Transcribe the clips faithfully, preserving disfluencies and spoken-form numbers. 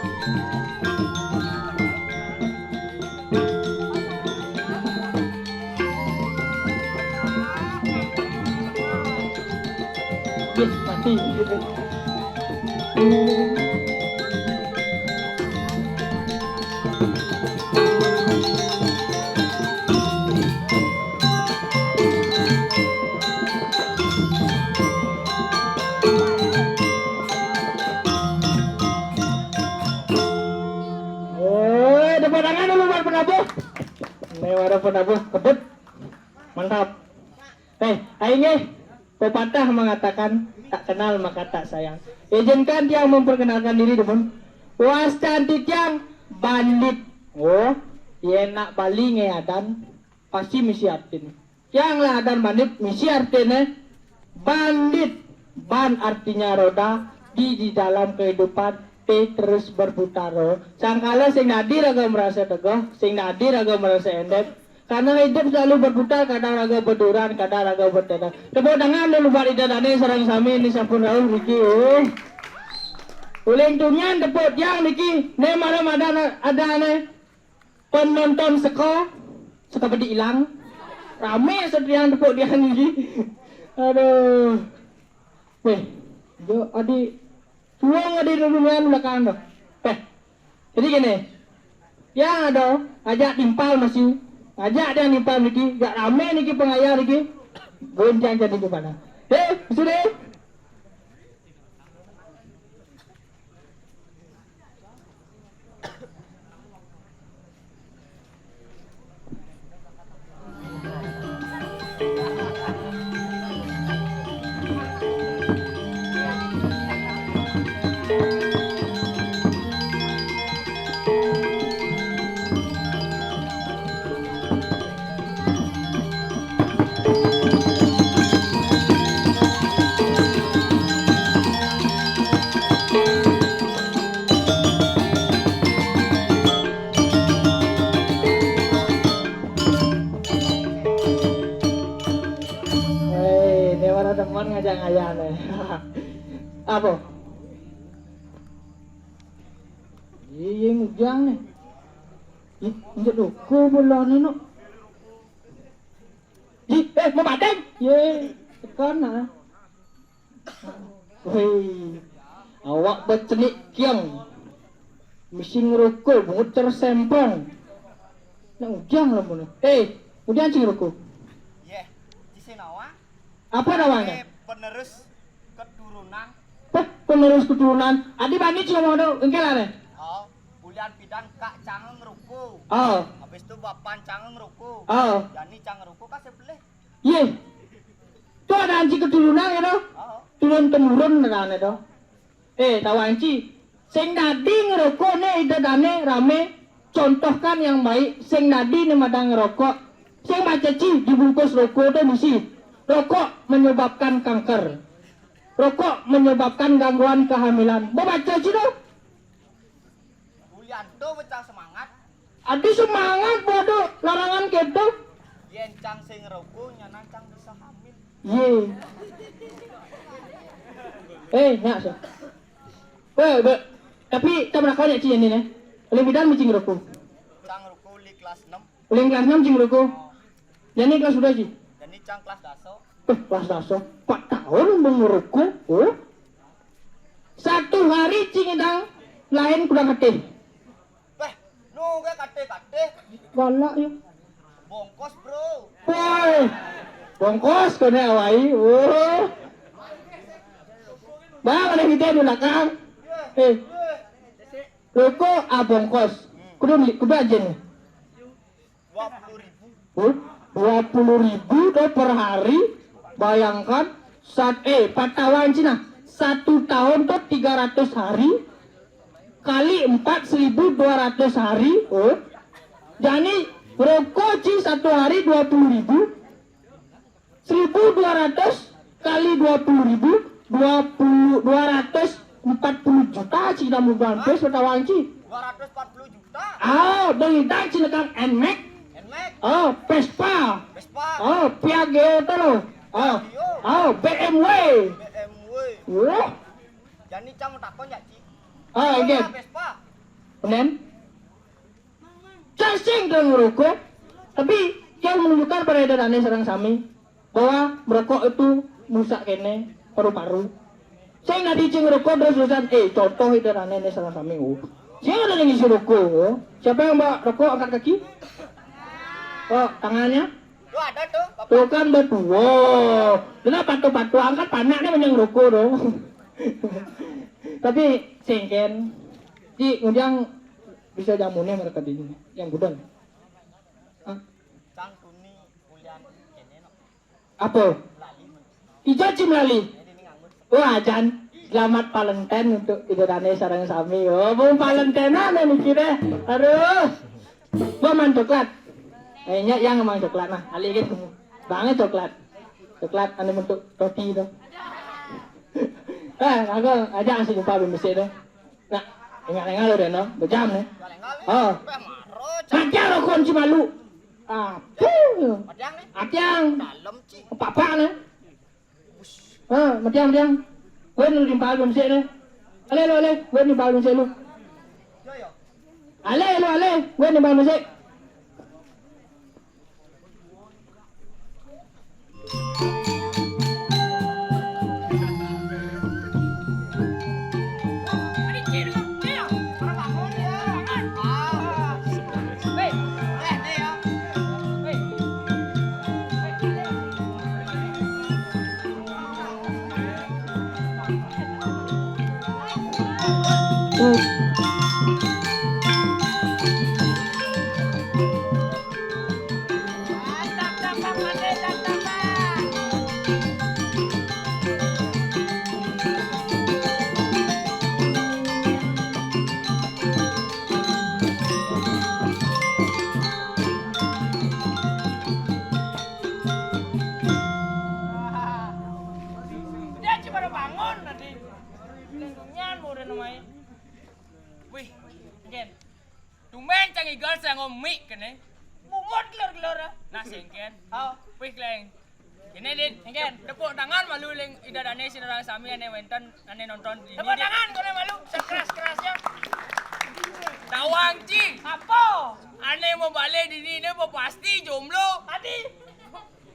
Mati. Woi, tepuk tangan dulu buat penabuh. Ini ada penabuh kebut. Mantap. Eh, aing eh. Pepatah mengatakan, "Tak kenal maka tak sayang." Izinkan tiang memperkenalkan diri, Demun. Wasta titiang Bandit. Oh, yén nak Bali ngadan, pasti misi artin. Tiang lah adan Bandit, misi artiné bandit. Ban artinya roda, di di dalam kehidupan, T terus berputar. Sangkala sing dadi raga merasa teguh, sing dadi raga merasa endep, karena hidup selalu berputar, kadang raga beduran, kadang raga bertengger. Tepuk tangan dulu buat Ida Dané sareng sami né sampun rauh niki. Uling tunian tepuk tiang niki, né malam ada ada né penonton seka seka bedi ilang. Ramé setrian tepuk tiang niki. Aduh. Wéh, yo adi Suwung di reruntuhan belakang tuh. Eh, jadi gini, yang ada ajak timpal masih, ajak dia timpal niki, gak ramé niki pengayah niki, goncang jadi gimana? Eh, sudah. Hei, ini mana teman ngajak ngayah nih. Apa? Iya, iya, ngujang nih. Ih, injek duku bola nih, no. Ih, eh, mau bateng? Ye, tekan nah. Woi, awak becenik kiang. Misi ngerokok, bungut tersempong. Nak ujang lah mana? Eh, ujang cing rokok. Yeh, cing nawang. Apa nawangnya? Eh, penerus keturunan. Peh, penerus keturunan. Adi bani cing ngomong tu, engkel ada. Oh, bulan pidan kak cang ngerokok. Oh. Habis tu bapan cang ngerokok. Oh. Jani cang ngerokok kan sebelah. Yeh. Tu ada anci keturunan ya tu. Oh. Turun temurun ada tu. Eh, tahu anci. Sing dadi ngerokok ne ida dane rame. Contohkan yang baik. Sing dadi ne madang ngerokok. Sing baca ci dibungkus rokok tu misi. Rokok menyebabkan kanker. Rokok menyebabkan gangguan kehamilan. Baca ci tu. Ulianto pecah semangat. Adi semangat bodoh larangan keto. Yen cang sing ngerokok nyana cang bisa hamil. Ye. Eh, nyak sih. Be, be. Tapi tak pernah kau nyak cing ini nih. Lebih dan micing rokok. Cang rokok di kelas enam. Uling kelas enam cing ngerokok. Jani kelas berapa, Ci? Jani cang kelas daso. Eh, kelas daso. Empat tahun mengerokok. Oh. Satu hari cing idang lain kuda katih. Beh, nu ge katih-katih. Galak ya. Bongkos, bro. Woi. Bongkos kau ni awai. Oh. Bang, ada kita di belakang. Eh. Rokok ah bongkos. Kuda beli, kuda aja nih. Dua puluh ribu. Huh? Dua puluh ribu tu per hari. Bayangkan, sat, eh, patawan Cina. Satu tahun tu tiga ratus hari kali empat, seribu dua ratus hari. Oh. Jadi, rokok ci satu hari dua puluh ribu. Seribu dua ratus kali dua puluh ribu, dua puluh, dua ratus empat puluh juta ci kamu bangkes patawan ci. Dua ratus empat puluh juta. Ah, bang idang ci nekang Nmax. Nmax. Oh, Vespa. Vespa. Oh, Piaggio tu loh. Oh, Piaggio. Oh, B M W. B M W. Wah. Jani cang mau takon ya, Ci? Ah, iya. Vespa. Kemudian, cacing dan ngerokok, tapi yang menunjukkan pada Ida Dane sareng sami bahwa merokok itu merusak kene paru-paru. Sing nadi cing ngerokok terus-terusan, eh, contoh Ida Dane ne sareng sami, oh. Sing ada yang ngisi rokok, oh. Siapa yang bawa rokok angkat kaki? Oh, tangannya? Tuh ada tuh, Bapak. Tuh kan berdua. Kenapa tuh patuh angkat panaknya menjang rokok dong. Tapi sengken, di ngundang bisa jamune mereka di sini, yang budal. Hah? Cang tuni ulian kene no. Apa? Lali. Ija cim lali. Ini ngangun. Wah, Jan. Selamat Valentine untuk Ida Dane sareng sami. Oh, mau Valentine ana niki deh. Aduh. Gua mang coklat. Eh, nya yang mang coklat nah. Ali gitu. Banget coklat. Coklat anu bentuk roti itu. Eh, aku aja asik jumpa bembesik deh. Nah, ingat-ingat lo deh, no. Bejam nih. Oh. Matiang lo kunci malu. Ah, puh. Matiang nih. Matiang. Dalam, Ci. Apa-apa nih? Ah, matiang, matiang. Gue nu timpal bembesik nih. Ale lo, ale. Gue timpal bembesik lu. Ale lo, ale. Gue timpal bembesik. Dia cuma bangun tadi. Lindungan mau udah namanya. Wih, Jen. Tumben cang igal saya ngomik kene. Bungut gelor-gelor, ah. Nah, sengken. Oh. Wih, Kleng. Ini, Din. Sengken. Tepuk tangan malu ling Ida Dane sinareng sami ane wenten, ane nonton ini. Tepuk tangan, kone malu. Sekeras-kerasnya. Tawang, Ci. Apa? Ane mau balik dini, ini mau pasti jomblo. Adi.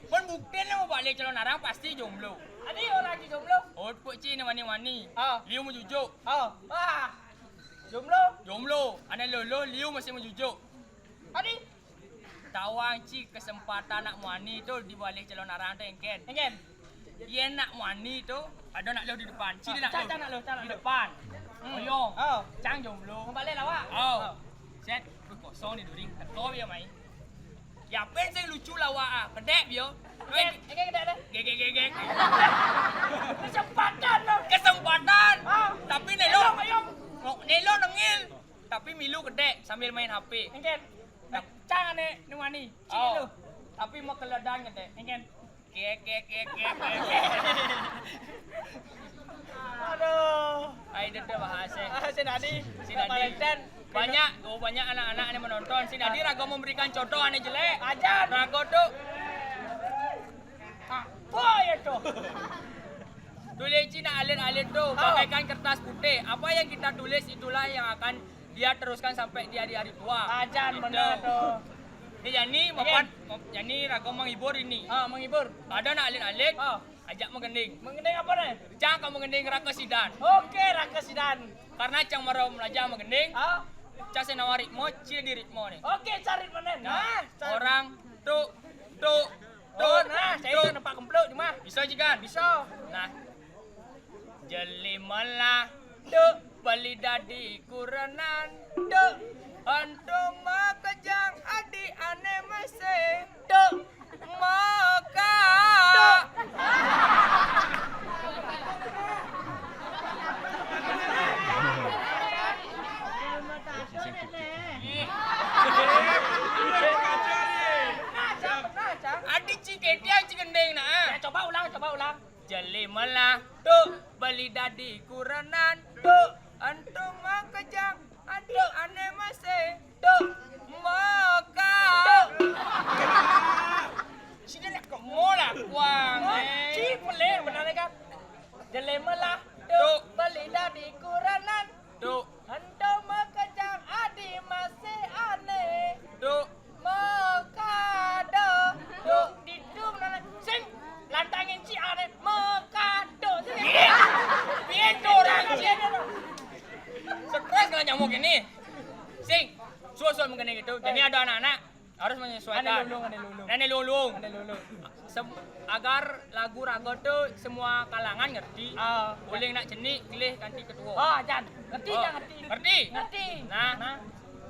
Pun bukti nih mau balik calon arang pasti jomblo. Adi, oh, lagi jomblo. Oh, kok Ci ini wani-wani. Oh. Liu mau jujuk. Oh. Wah. Jomblo? Jomblo. Ane lolo, liu masih mau jujuk. Adi? Tawang, Ci, kesempatan nak muani tu di balik calon arang tu, engken. Engken. Iya nak muani tu, ada nak lo di depan. Ci, dia nak lo. Cak, cak nak lo, cak nak lo. Di depan. Hmm. Oyong. Oh. Cang jomblo. Mau balik lawak? Oh. Oh. Set, wih, kosong ni during. Teko dia main. Ya, pen sing lucu lawak ah. Kedek dia. Engken, engken kedek deh. Gegek, gegek. Kesempatan lo. Kesempatan. Ah. Tapi nelo. Oyong, oyong. Oh, nelo nengil. Tapi milu kedek sambil main H P. Engken. Tap- Cang ane nuani. Cik Oh. Milu. Tapi mau keledan kedek. Engken. Kek, kek, kek, kek, kek. Aduh. Ai, dia dah bahasa. Ah, si Nadi. Si Nadi. Valentine. Banyak, oh, banyak anak-anak yang menonton. Si Nadi ragu memberikan contoh ane jelek. Ajar. Ragu tu. Apa ya tu? Tulis Cina alit-alit tu. Oh. Bagaikan kertas putih. Apa yang kita tulis itulah yang akan dia teruskan sampai di hari-hari tua. Ajar Gitu. Benar tu. Ni jani, Engken. Mapan, map-, jani ragu menghibur ini. Ah, menghibur. Ada nak alit-alit? Ah. Ajak menggending. Menggending apa ni? Cang kau menggending raka sidan. Okey, raka sidan. Karena cang mara belajar menggending. Ah. Cang senawa ritme, cil di ritme ni. Okey, cari mana? Nah, nah, cari. Orang tu, tu, tu, Oh, nah, saya tu. Nampak kempluk cuma. Bisa juga. Bisa. Nah. Jelimalah tu beli dadi kurenan tu. Antum makejang adi ane mesih tu. Maka. Adi ciketiang cigendeng nah. Ya, coba ulang, coba ulang. Jelimalah tu beli dadi kurenan tu. Antum makejang adi ane mesih tu. Maka. Sini nak kemo lah kuang, eh. Ci pelik benar kan? Jelimalah tu beli dadi kurenan tu. Antum makejang Nyamuk ini. Sing. Susul mengkene gitu. Jadi ada anak-anak harus menyesuaikan. Ane lulung, ane lulung. Ane lulung. Ane lulung. Sem- agar lagu raga tu semua kalangan ngerti. Ah. Boleh nak cenik, kelih kanti ketua. Ah, jan. Ngerti, oh, jan ngerti. Ngerti? Ngerti. Nah. Nah.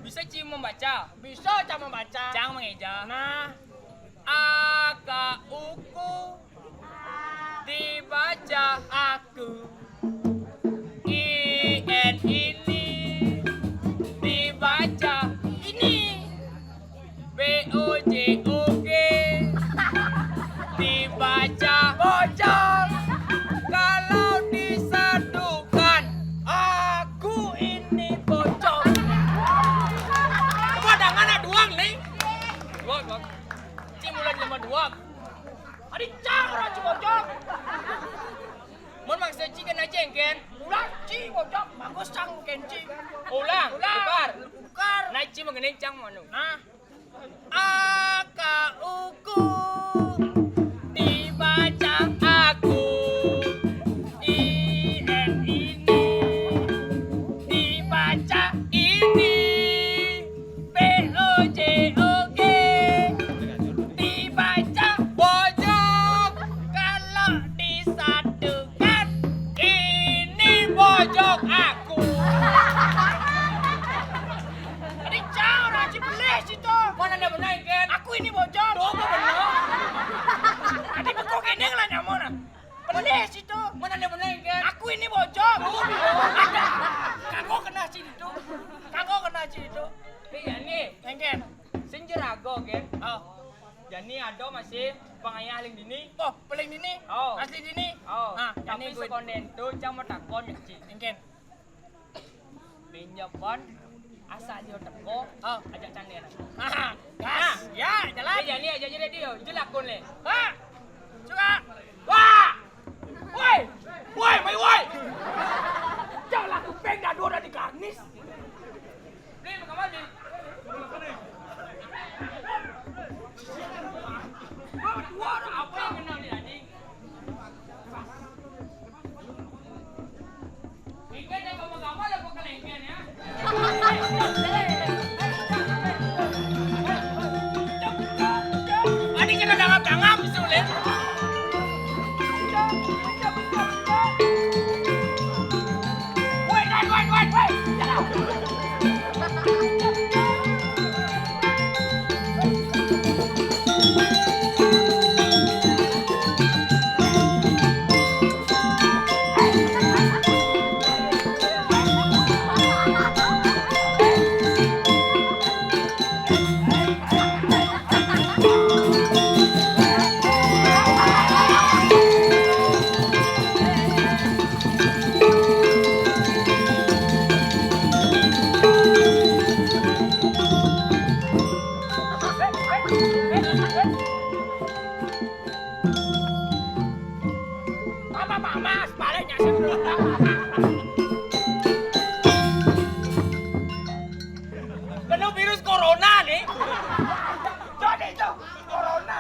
Bisa ci membaca. Bisa ci membaca. Cang mengeja. Nah. A K U Ku dibaca aku. I N ini dibaca ini. B O J O G dibaca bojong. Kalau disatukan, aku ini bojong. Coba tangan dua nih. Dua, dua. Ci mulai nomor dua. Adi cang ora ci bojong. Mun maksud ci kena jengken. Ulah ci bojong, bagus cang kenci. Ulang, ulang. Tukar. Tukar. Naik ci mengening cang manu. Nah. A K U Ku dibaca aku. I N ini dibaca ini. B O J O G dibaca bojok. Kalau disatukan, ini bojok aku. Tadi cang ora ci pelih situ. Mana ada benar, Ken? Aku ini bojok. Tuh, apa benar? Tadi bengkok ini lah nyamuk nah. Pelih situ. Mana ada benar, Ken? Aku ini bojok. Tuh, apa benar? Ada. Kagok kena situ. Kagok kena situ. Iya nih. Engken. Sing jerago, Ken. Oh. Jani ada masih pangayah paling dini. Oh, paling dini. Oh. Asli dini. Oh. Nah, tapi jani gue sekonden tu cang mau takon ya, Ci. Engken. Minjem pon, asal dia teko, oh, ajak cang dia. Ah, gas. Nah. Ya, jalan. Eh, jani aja jadi dia, jelakon le. Ha. Suka. Wah. Woi. Woi, mai woi. Jangan laku peng dado dari garnis. Adi kena dangap-dangap, sulit. Apa pamas baliknya sih? Kena virus corona nih. Jadi itu corona.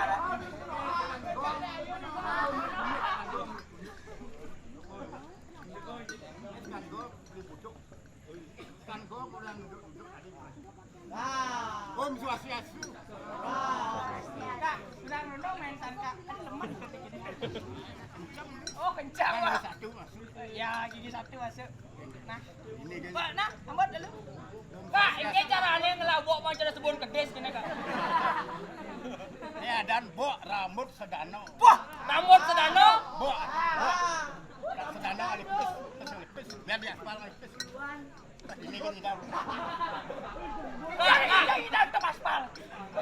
Kan gua kurang duduk-duduk tadi. Nah. Om Swastiastu. Nah, sudah nunduk main sangka. Kan lemes. Oh, kencang, Pak. Satu masuk. Ya, gigi satu masuk. Nah. Ini kan. Pak, nah, ambot dulu. Pak, ini caranya ngelabok macam sebon kedis gini, Kak. Ya, dan bok rambut sedano. Wah, rambut sedano. Bok, bok. Sedano alipis, terus alipis. Biar dia aspal alipis. Ini kan kita. Yang ini kita tetap aspal.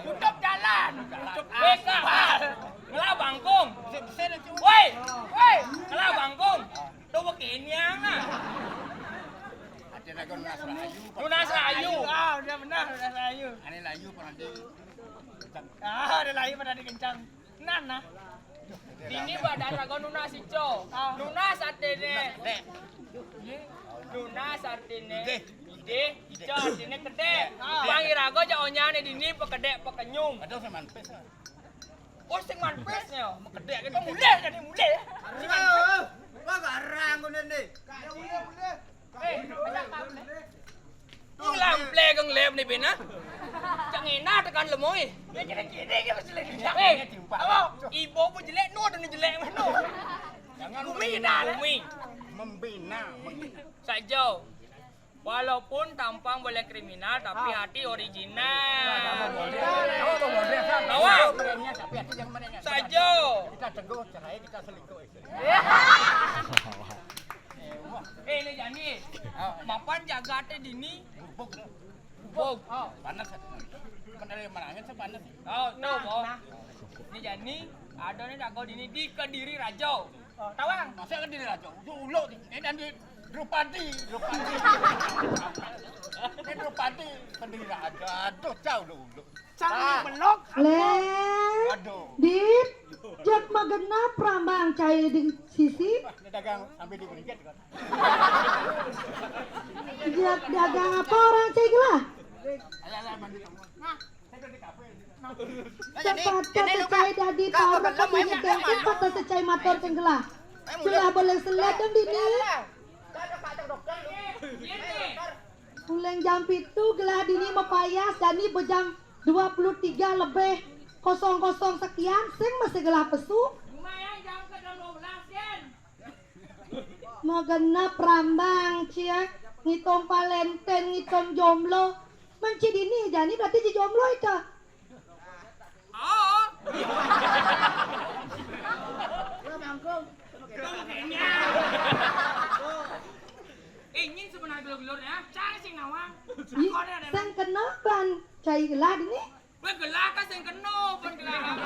Tutup jalan. Tutup aspal. Ngelah bangkung. Woi, woi, ngelah bangkung. Tuh begini ya, nah. Ada lagu Nunas Rahayu. Nunas Rahayu. Ah, udah benar, Nunas Rahayu. Ini Rahayu pernah di. Ah, ada Rahayu pernah dikencang. Nah, nah. Dini badan raga nunas ico. Ah. Nunas artine. Nunas artine. Ide. Ico artine kedek. Ah. Bang iraga ja onyane dini pekedek pekenyung. Ada sing manpes. Oh, sing manpes ya. Mekedek kan. Mulai jadi mulai. Sing manpes. Wah, garang kono ne. Eh, ada kabel. Kang lem ni bena. Cak ngena tekan lemoi. Eh, apa? Ibu pun jelek, nu ada ni jelek mano? Jangan gumi dah. Gumi. Membina, membina. Sajo. Walaupun tampang boleh kriminal, tapi hati original. Tahu? Sajo. Kita teguh, cerai, kita selingkuh. Eh, ni jani. Mapan jaga ate dini. Bog. Panas. Cuma dari mana angin sepanas. Oh, tahu, Bo. Ni jani, ada ni jaga dini di Kediri Raja. Tawang. Masa Kediri Raja? Itu Uluk ni. Ini dan di Drupadi. Drupadi. Ini Drupadi Kediri Raja. Aduh, jauh dulu. Cang melok. Leh. Aduh. Dit. Jak magena prambang cai di sisi. Wah, ini dagang sambil di beringat kan. Jak dagang apa orang cai gelah? Alah, alah, mandi kamu. Nah, Sepatut secai dadi parok, sepatut secai matur keng gelah. Gelah boleh selet dong dini. Uleng jam pitu gelah dini mapayas, dani bejam dua puluh tiga lebih kosong kosong sekian, sing masih gelah pesu. Lumayan jam ke dua belas, Yen. Magenep rambang, cie. Ngitung palenten, ngitung jomblo. Men ci dini jani berarti ci jomblo itu. Oh. Ingin sebenarnya gelur-gelurnya, cari sing nawang. Ih, sing kena ban cai gelah dini. Weh, gelah kan sing kena, pun gelah.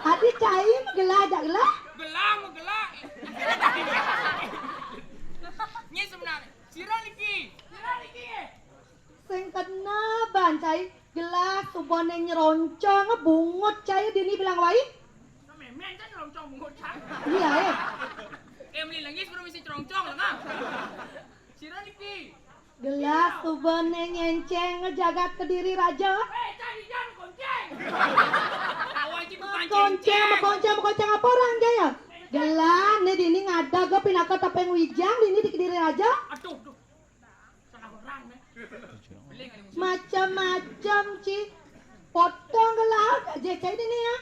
Adi cai mah gelah, jak gelah. Gelah mah gelah. Nyi sebenarnya. Sira niki. Sira niki. Sing kena ban cai gelah, subane nyeroncong bungut cai dini bilang wai. Memen kan nyeroncong bungut cai. Iya, eh. Eh, meli lagi sebelum isi ceroncong lah, Kang. Sira niki. Gelah subane nyenceng ngejagat Kediri Raja. Eh, cari jam konceng. Awak ci bukan konceng, konceng, konceng apa orang jaya? Gelah ni dini ngada ga pinaka tepeng wijang dini di Kediri Raja. Aduh, aduh. Salah orang, eh. Beling ada musuh. Macam-macam, ci. Potong gelah aja cai dini ya.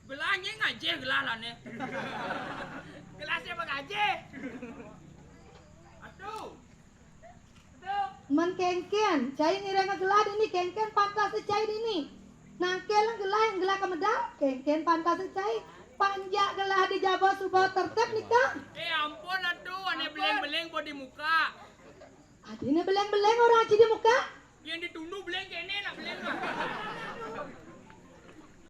Gelah nye ngajih gelah lah ne. Gelah siapa ngajih? Aduh. Aduh. Men kengken, cai ngiring gelah dini, kengken pantas cai dini. Nangkel gelah, gelah kemedal, kengken pantas cai. Panjak gelah di jaba suba tertib nika. Eh, ampun, aduh, ane beling-beling bodi muka. Adine beleng-beleng orang ci di muka. Yang ditundu beleng kene nak beleng mah.